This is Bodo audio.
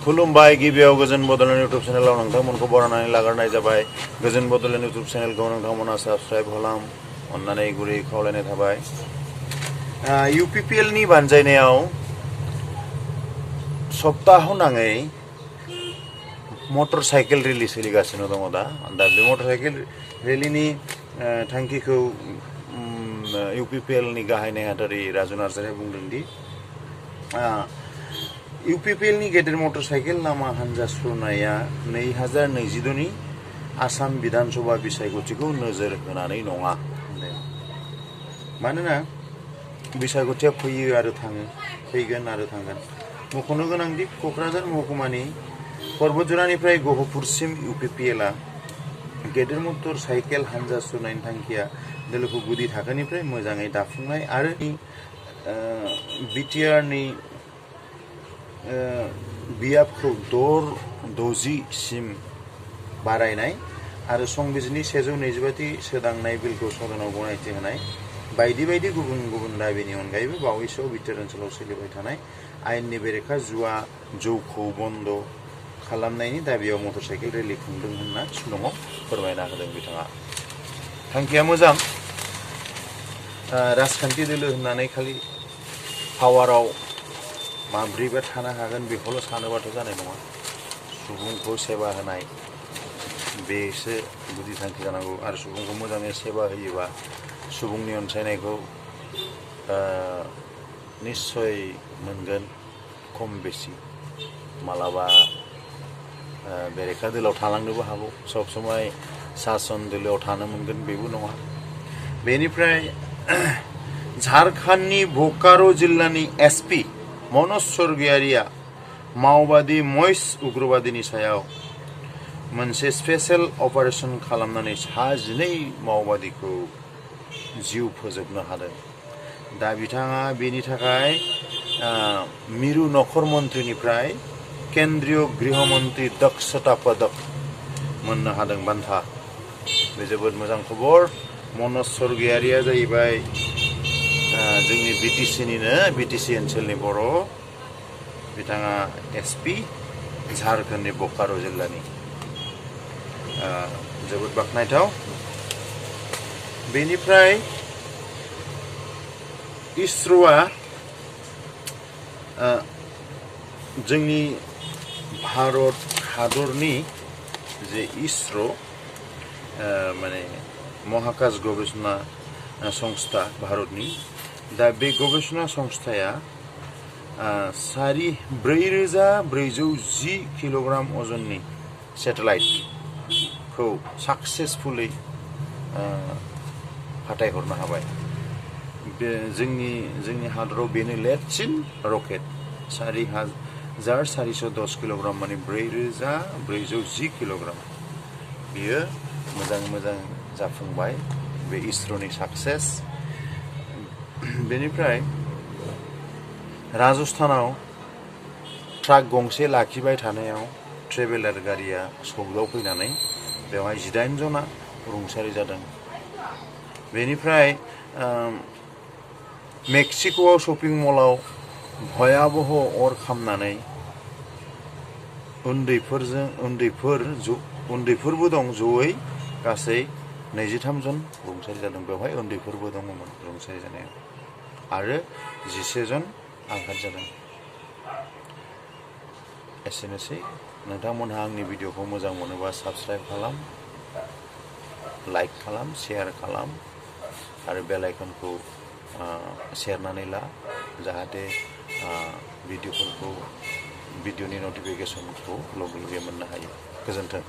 खुलुमबाय गिबियाव गोजोन बड'लेण्ड इउटुब चेनेलाव नोंथांमोनखौ बरायनानै लाग्रोनाय जाबाय। गोजोन बड'लेण्ड इउटुब चेनेलखौ नोंथांमोना साबस्क्राइब खालाम, अननानै गुरै खावलायनाय थाबाय। UPPL नि बानजायनायाव सप्ताह नाङै मटर साइकेल रेली सोलिगासिनो दङ। दा बे मटर साइकेल रेलीनि थांखिखौ UPPL नि गाहाय नेहाथारि राजु नार्जारिया बुंदों दि UPPL नि गेदेर मटर साइकेल लामा हान्जा सुरनाया 2022 नि आसाम बिधानसभा बिसायख'थिखौ नोजोर होनानै नङा। मानोना बिसायख'थिया फैयो आरो थाङो, फैगोन आरो थांगोन। मख'नो गोनांदि क'क्राझार महकुमानि परबतजरानिफ्राय गहपुरसिम UPPLआ गेदेर मटर साइकेल हान्जा सुरनायनि थांखिया दोलोखौ गुदि थाखोनिफ्राय मोजाङै दाफुंनाय आरो BTRनि बियाबखौ 660 सिम बारायनाय आरो संबिजिरनि 125 सोदांनाय बिलखौ सदनाव गनायथि होनाय बायदि बायदि गुबुन गुबुन दाबिनि अनगायैबो बावैसोआव बिटिआर ओनसोलाव सोलिबाय थानाय आयेननि बेरेखा जुवा जौखौ बन्द खालामनायनि दाबियाव मटर साइकेल रेली खुंदों होनना शिलंआव फोरमायना होदों बिथाङा। थांखिया मोजां, राजखान्थि दोलो होननानै खालि पावाराव माब्रैबा थानो हागोन बेखौल' सानोबाथ' जानाय नङा। सुबुंखौ सेवा होनाय बेसो गुदि थांखि जानांगौ आरो सुबुंखौ मोजाङै सेवा होयोबा सुबुंनि अनसायनायखौ निश्चय मोनगोन। खम बेसि मालाबा बेरेखा दोलोआव थालांनोबो हागौ, सब समाय सासन दोलोआव थानो मोनगोन बेबो नङा। बेनिफ्राय झारखन्डनि बोकारो जिल्लानि SP मनज स्वर्गियारिया माओवादी मइस उग्रबादीनि सायाव मोनसे स्पेशल अपारेशन खालामनानै 12 माओवादीखौ जिउ फोजोबनो हादों। दा बिथाङा बेनि थाखाय मिरु नखर मन्त्रीनिफ्राय केन्द्रीय गृहमन्त्री दक्षता पदक मोननो हादों बान्था। बे जोबोद मोजां खबर। मनज स्वर्गियारिया जाहैबाय जोंनि BTC ओनसोलनि बर'। बिथाङा SP झारखन्डनि बोकारो जिल्लानि। जोबोद बाख्नायथाव। बेनिफ्राय इसर'आ जोंनि भारत हादरनि जे इसर' माने महाकाश गवेषणा संस्था भारतनि, दा बे गवेषणा संस्थाया 4410 किल'ग्राम अजननि सेटेलाइटखौ साक्सेसफुली फाथायहरनो हाबाय। बे जोंनि हादराव बेनो लेटसिन रकेट। 4410 किल'ग्राम माने 4410 किल'ग्राम। बियो मोजां जाफुंबाय, बे इसर'नि साक्सेस। बेनिफ्राय राजस्थानाव ट्राक गंसे लाखिबाय थानायाव ट्रेभेलार गारिया सौदावफैनानै बेवहाय 18 जना रुंसारि जादों। बेनिफ्राय मेक्सिक'आव शपिं मलाव भयाबह अर खामनानै उन्दैफोरबो दं, जयै गासै 23 जन रुंसारि जादों। बेवहाय उन्दैफोरबो दङमोन रुंसारि जानायाव आरो 11 जन आघात जादों। एसेनोसै। नोंथांमोनहा आंनि भिडिअखौ मोजां मोनोबा साबस्क्राइब खालाम, लाइक खालाम, शेयार खालाम आरो बेल आइकनखौ सेरनानै ला, जाहाथे भिडिअनि नटिफिकेसनखौ लगे लगे मोननो हायो। गोजोन्थों।